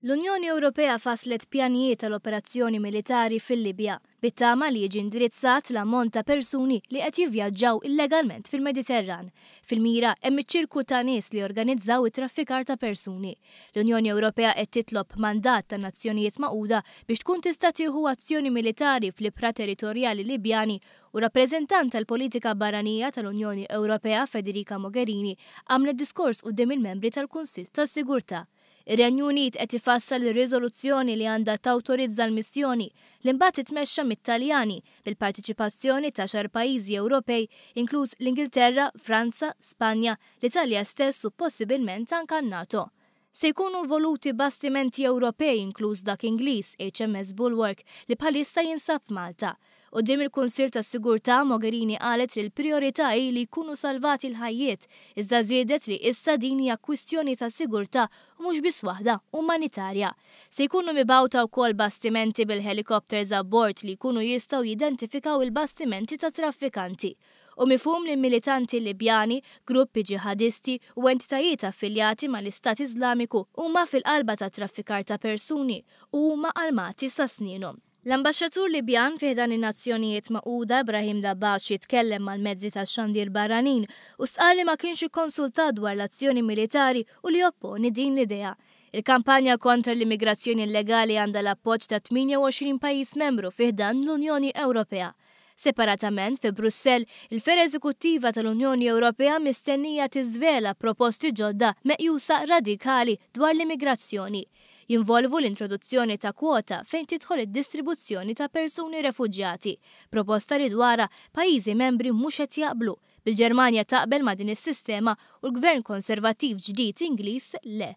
L-Unjoni Ewropea fasslet pjanijiet għal operazzjoni militari fil-Libja, bit-tama li jiġi indirizzat l-ammont ta' persuni li qed jivvjaġġaw illegalment fil-Mediterran. Fil-mira hemm iċ-ċirku ta' nies li jorganizzaw it-traffikar ta' persuni. L-Unjoni Ewropea qed titlob mandat tan-Nazzjonijiet Magħquda biex tkun tista' tieħu azzjoni militari fl-ibħra territorjali Libjani u rappreżentant tal-politika barranija tal-Unjoni Ewropea Federica Mogherini għamlet diskors quddiem il-membri tal-Kunsill tas-Sigurtà. Ir-Renju Unit qed ifassal ir-riżoluzzjoni li għandha tawtorizza l-missjoni, li mbagħad titmexxa mit-Taljani, bil-parteċipazzjoni t'għaxar pajjiżi Ewropej, inkluż l-Ingilterra, Franza, Spanja, l-Italja stess u possibilment anka n-NATO. Se jkunu involuti bastimenti Ewropej inkluż dak Ingliż, HMS Bulwark, li bħalissa jinsab Malta. Quddiem il-Kunsill tas-Sigurtà, Mogherini qalet li l-prijorità hi li jkunu salvati l-ħajjiet, iżda żiedet li issa din hija kwistjoni ta' sigurtà u mhux biss waħda umanitarja. Se jkunu mibgħuta wkoll bastimenti bil-ħelikopters abbord li jkunu jistgħu jidentifikaw il-bastimenti tat-traffikanti. Hu mifhum li militanti Libjani, gruppi ġiħadisti u entitajiet affiljati mal-Istat Iżlamiku huma fil-qalba tat-traffikar ta' persuni u huma armati sa snienhom. L-Ambaxxatur Libjan fi ħdan in-Nazzjonijiet Magħquda Ibrahim Dabbashi tkellem mal-mezzi tax-xandir barranin u stqarr li ma kienx ikkonsultat dwar l-azzjoni militari u li jopponi din l-idea. Il-kampanja kontra l-immigrazzjoni illegali għandha l-appoġġ ta' 28 pajjiż membru fi ħdan l-Unjoni Ewropea. Separatament, fi Brussell, il-fergħa eżekuttiva tal-Unjoni Ewropea mistennija tiżvela proposti ġodda meqjusa radikali dwar l-immigrazzjoni. Jinvolvu l-introduzzjoni ta' kwota fejn tidħol id-distribuzzjoni ta' persuni refuġjati, proposta li dwarha pajjiżi membri mhux qed jaqblu, bil-Ġermanja taqbel ma' din is-sistema u l-Gvern Konservattiv ġdid Ingliż le.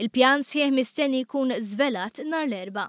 Il-pjan sħiħ mistenni jkun żvelat nhar l-Erbgħa.